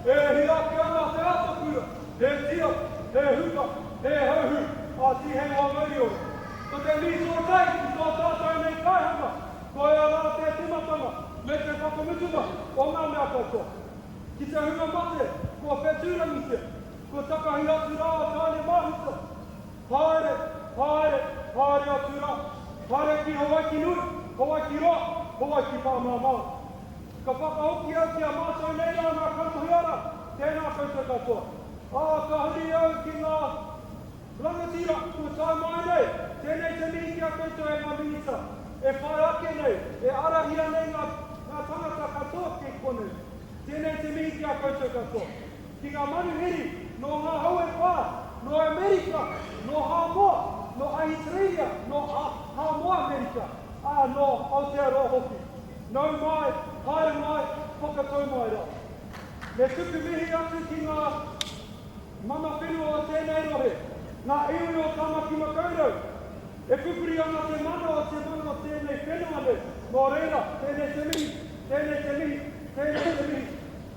E hia ake ana te atakura, he tia, he huka, he hauhū, a Tihei wā mauri ora. Ko te mītō kai ki tō tātou nei kaihanga, koia rā te timatanga me te whakamutunga o ngā mea katoa. Ki te hunga mate, kua whetūrangitia, kua takahi atu rā a Tāne Māhuta. Haere, haere, haere atu rā. Haere ki Hawaiki nui, Hawaiki roa, Hawaiki pāmamao. Ka whakahoki au ki a mātou nei rā ngā kanohi ara, tēnā koutou katoa. Ā, ka huri au ki ngā rangatira kua tae mai nei, tēnei te mihi ki a koutou e ngā Minita, e whai ake nei, e arahia nei ngā, ngā tangata katoa ki konei. Tēnei te mihi ki a koutou katoa. Ki ngā manuhiri nō ngā hau e whā, nō Amerika, nō Hāmoa, nō Ahitereiria, nō Hāmoa Amerika, ā, nō Aotearoa hoki. Nau mai, haere mai, whakatau mai rā. Me tuku mihi atu ki ngā mana whenua o tēnei rohe, ngā iwi o Tāmaki Makaurau. E pupuri ana te mana o te mana o tēnei whenua nei, nō reira, tēnei te mihi, tēnei te mihi, tēnei te mihi.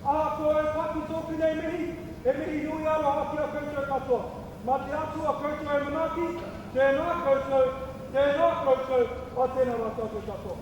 Ahakoa e paki tōku nei mihi, he mihi nui aroha ki a koutou katoa. Mā te Atua koutou e manaaki, tēnā koutou, tēnā koutou, ā tēnā rā tātou katoa.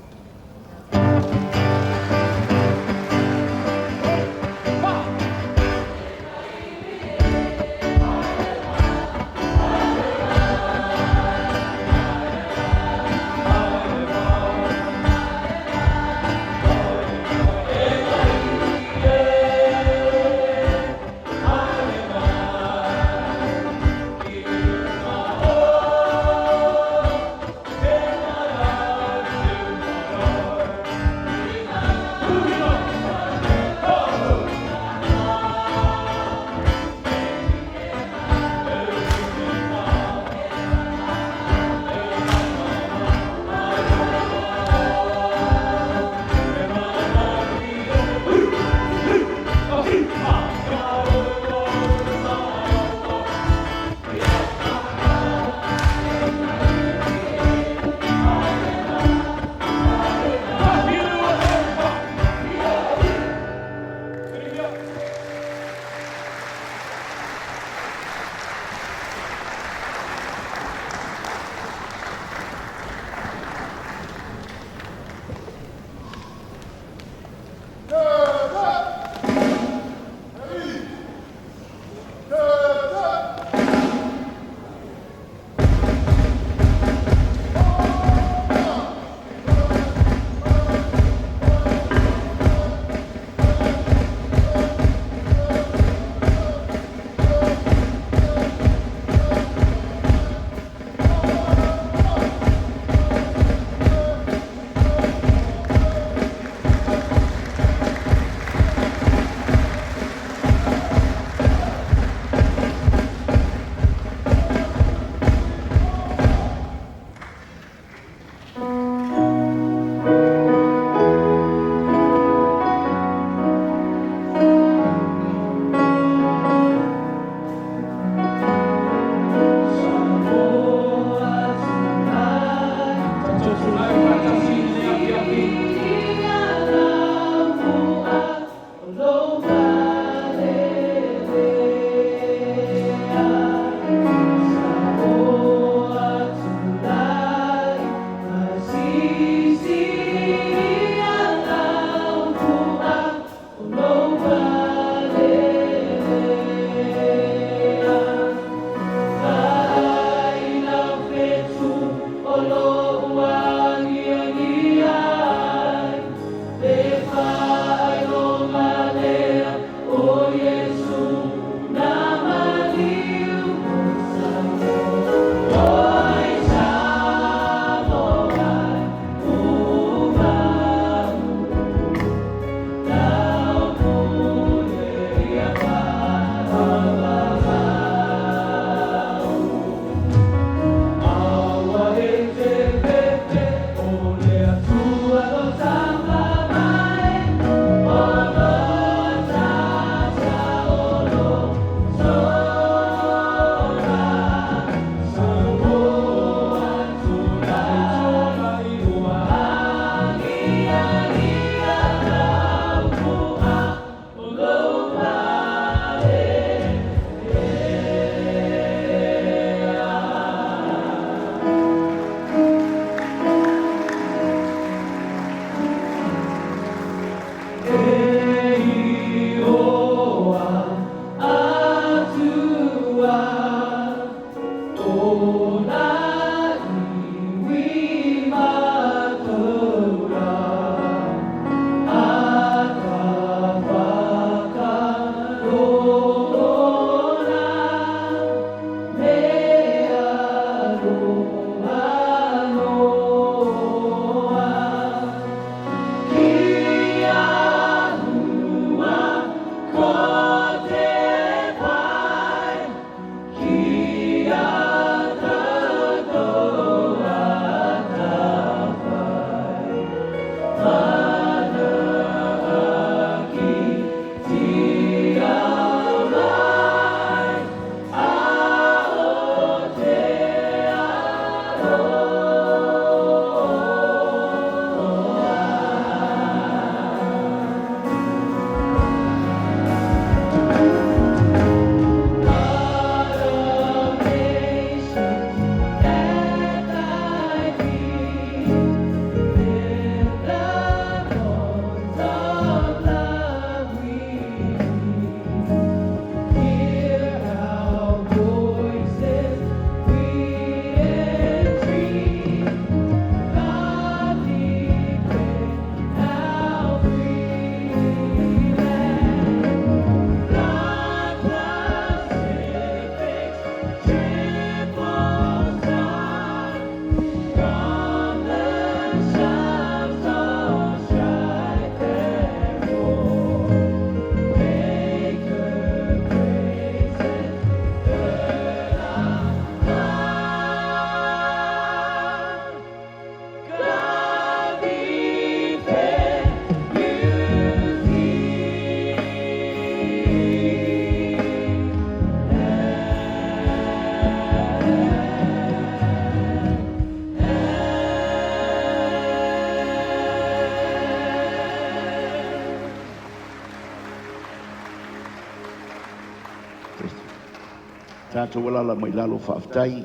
Tatou alala mai lalo faafetai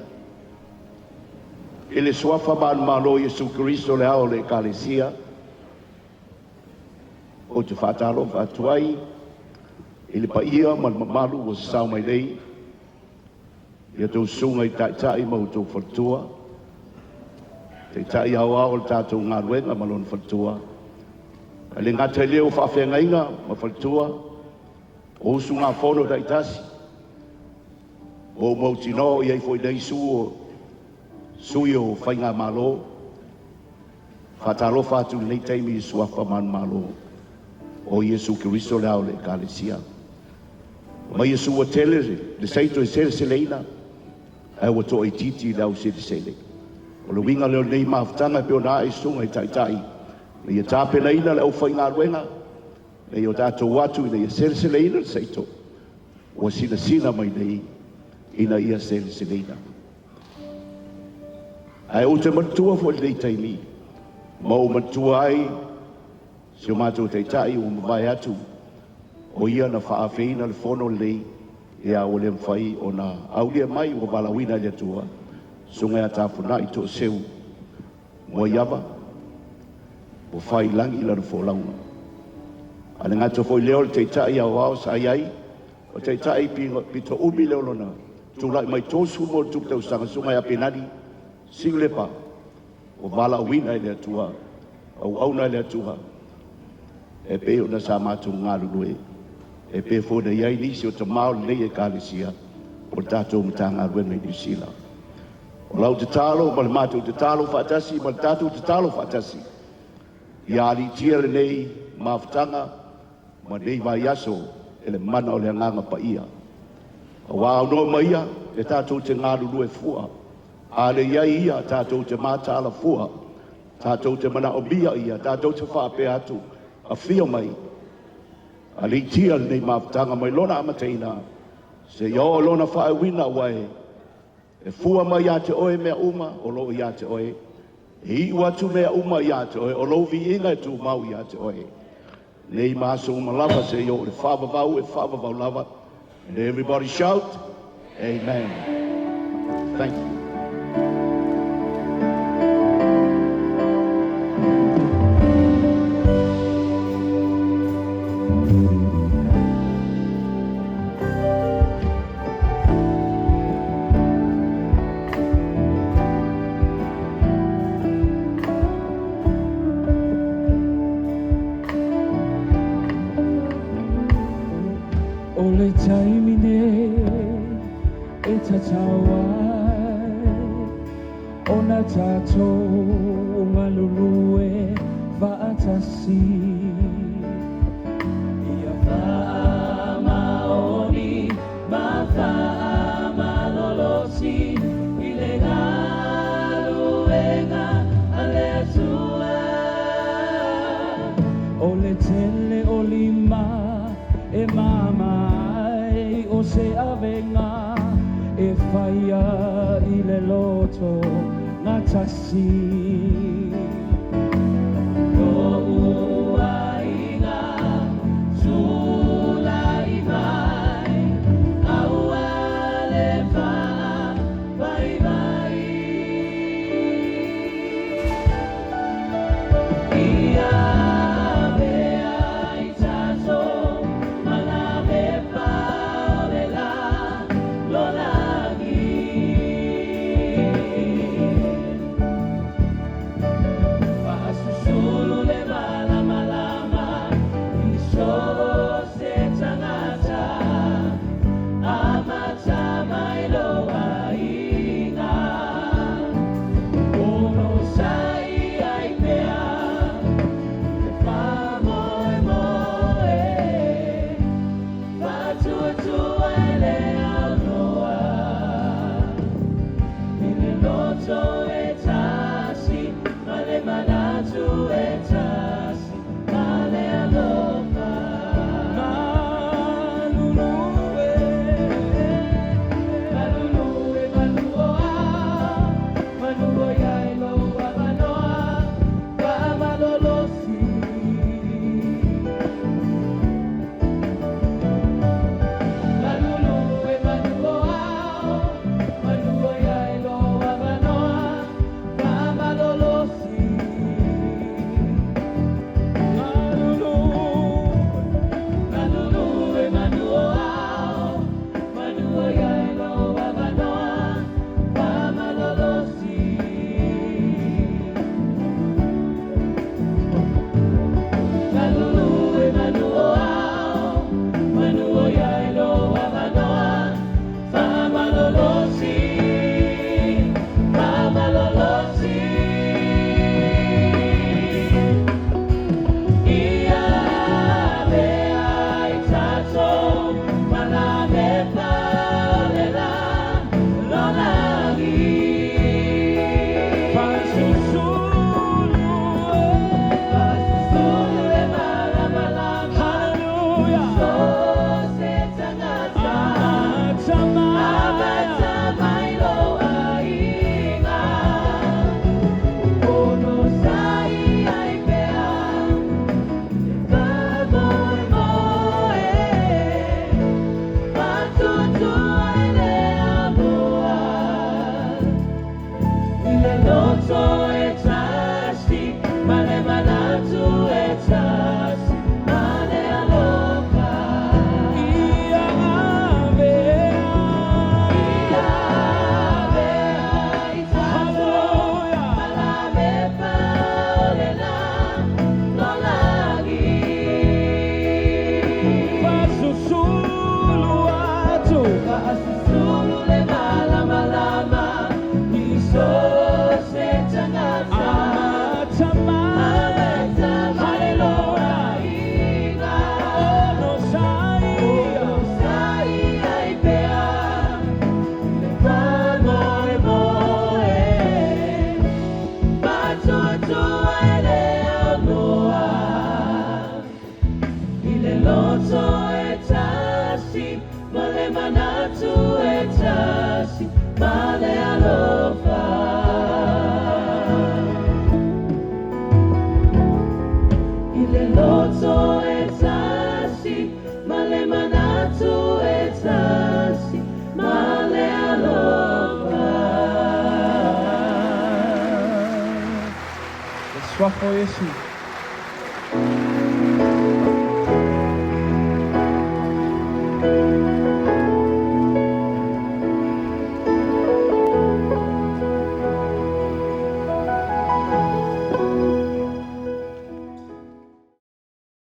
i le suafa manumalo o Iesu Keriso le ao o le Ekalesia. Ou te faatalofa atu ai i le paia ma le mamalu ua sasao mai nei i a outou susuga i taitai ma outou faletua, taitai aoao o le tatou galuega ma lona faletua, ae le gata i lea o faafeagaiga ma faletua, o usugafono taitasi, ua ou mautinoa o i ai foi i lenei sui o Faigamalo. Faatalofa atu i lenei taimi i suafa manumalo o Iesu Keriso le ao o le Ekalesia. Ma Iesu ua tele le seito e seleseleina, ae ua toaitiiti le au selesele. O le uiga lea o lenei mafutaga e pei ona ae i susuga i taitai, ina ia tapenaina le aufaigaluega, ina ia o tatou o atu ina ia seleseleina le seito ua sinasina mai nei ina ia seleseleina. Ae ou te manatua foi i lenei taimi, ma ou manatua ai si o matou taitai ua mavae atu, o ia na faaafeina le fono lenei, ia ua le mafai ona aulia mai, ua valaauina e le Atua, susuga ia Tafunai Tooseu Muaiava, ua fai i lagi lana folauga. A le gata foi lea o le taitai aoao sa i ai, o le taitai pito umi lea o lona tulai mai 30+ tausaga, susuga ia Penani Siulepa, ua valaauina e le Atua, auauna e le Atua, e pei ona sa matou galulue, e pei foi ona i ai nisi o tama o lenei Ekalesia o le tatou Matagaluega i Niu Sila. O lau tatalo ma le matou tatalo faatasi ma le tatou tatalo faatasi, ia aliitia lenei mafutaga ma lenei vaiaso e le mana o le Agaga Paia. Aua aunoa ma ia, e tatou te galulue fua, a le i ai ia, tatou te mataala fua, tatou te manaomia ia, tatou te faapea atu, afio mai, aliitia lenei mafutaga mai lona amataina, seia oo lona faaiuina, ua e fua mai ia te oe mea uma o lo o ia te oe, e iu atu mea uma ia te oe, o lou viiga e tumau ia te oe. Nei ma aso uma lava seia oo i le faavavau e faavavau lava. And everybody shout, Amen. Thank you. O le taimi nei e tatau ai ona tatou galulue faatasi. Ia faamaoni ma faamalolosi i le galuega a le Atua. O le tele o lima e mama ai o se avega e whaia i le loto gatasi. Lo'u aiga tulai mai aua le faavaivai. Ia avea i tatou ma lavepa o le lalolagi. Suafa o Iesu.